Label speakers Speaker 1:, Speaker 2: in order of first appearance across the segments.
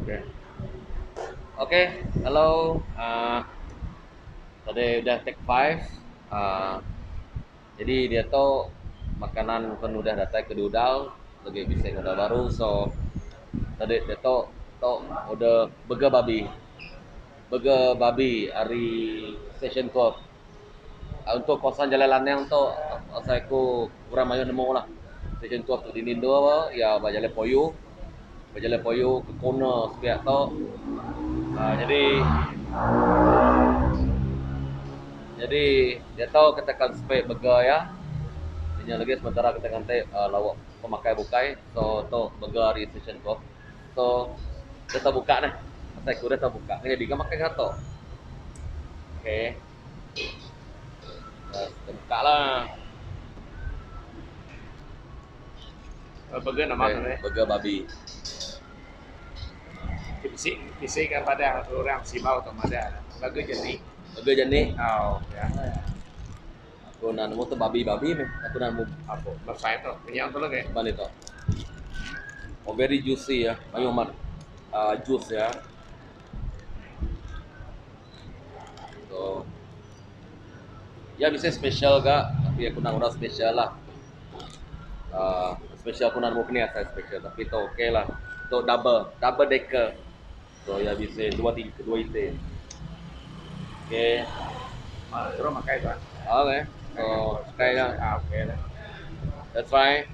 Speaker 1: Okay. Okay, hello. Tadi udah take 5. Jadi diatu makanan pen udah datai ke dudau lagi bisi ngudau baru so tadi diatu tu order burger babi. Burger babi ari Station 12. Untuk kawasan Jalai Lanang tu asai ku orang mayuh nemu lah. Station 12 tu dini endur iya ba Jalai Poyu. Ba Jalai Poyu ke corner sepiak tu. Aaa jadi jadi diatu kita akan spek burger iya. Inya lagi sementara kita nganti aaa lauk pemakai bukai so tu burger ari Station 12. So deh tau buka neh. Asai ku deh tau buka. Nyadi ga makai ngato. Okay. Kita buka lah.
Speaker 2: Burger nama tu eh?
Speaker 1: Burger babi.
Speaker 2: Bisi bisi kan padang orang sibau tu madah. Burger jenik.
Speaker 1: Burger jenik.
Speaker 2: Oh, ya.
Speaker 1: Aku enda nemu tu babi babi meh. Aku enda nemu.
Speaker 2: Apo besai tu. Kenyang tu lagi.
Speaker 1: Ban ditu. Oh very juicy ya. Mayuh amat uh, juice ya. So ya bisi special ga tapi aku enda nguna special lah. Uh, special aku enda nemu kini asai special tapi tu okey lah. Tu double, double decker. So iya bisi dua tiga dua iti. Okey.
Speaker 2: Terus makai tuan.
Speaker 1: Okey. So makai lah.
Speaker 2: Ah okey lah.
Speaker 1: That's why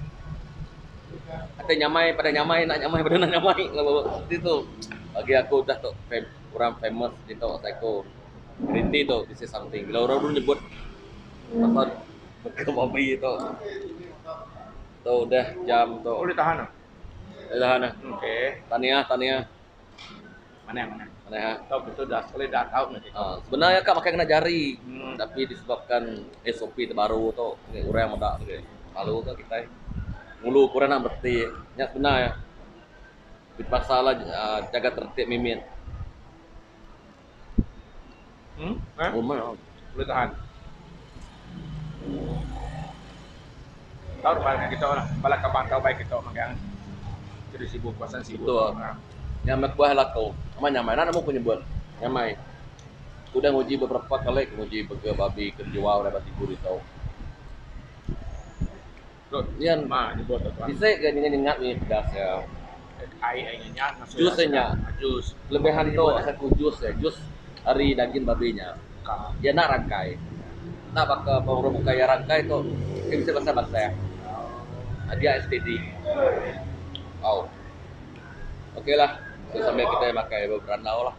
Speaker 1: Ati nyamai pada nyamai nak nyamai pada nak nyamai ti tu. Bagi aku udah tu fam orang famous ditu asai ku. Green tea tu bisi something. Bila orang dulu nyebut pasal burger babi tu. Tu udah jam tu.
Speaker 2: Boleh tahan ah.
Speaker 1: Boleh tahan ah.
Speaker 2: Okey.
Speaker 1: Tahniah, tahniah.
Speaker 2: Manah manah.
Speaker 1: Manah ha.
Speaker 2: Tau betul dah sekali dah tau meh.
Speaker 1: Ha, sebenarnya ka makai kena jari. Tapi disebabkan SOP terbaru tu orang meda tu malu ka kitai. Ngulu ke orang nak mereti. Nya sebenar iya. Dipaksa lah jaga tertib mimit.
Speaker 2: Hmm? Eh?
Speaker 1: Oh, meh.
Speaker 2: Boleh tahan. Tau bala kita lah. Bala kaban tau bai kita magang. Jadi sibuk kawasan sibuk.
Speaker 1: Betul.
Speaker 2: Ha.
Speaker 1: Nyamai kuah laku. Amat nyamai. Nak nemu ku nyebut. Nyamai. Ku udah nguji beberapa kali ku nguji burger babi ke dijual ba sibu ditu.
Speaker 2: Nya ma nyebut tu tuan.
Speaker 1: Bisi ga nyengat-nyengat mih pedas iya.
Speaker 2: Ai ai nyengat maksud
Speaker 1: Jus iya nya.
Speaker 2: Jus.
Speaker 1: Kelebihan tu asal ku jus iya, jus ari daging babi nya. Iya enda rangkai. Enda baka orang bukai iya rangkai tu ti bisi basah-basah. Aja STD. Au. Okey lah. So sambil kitai makai berandau lah.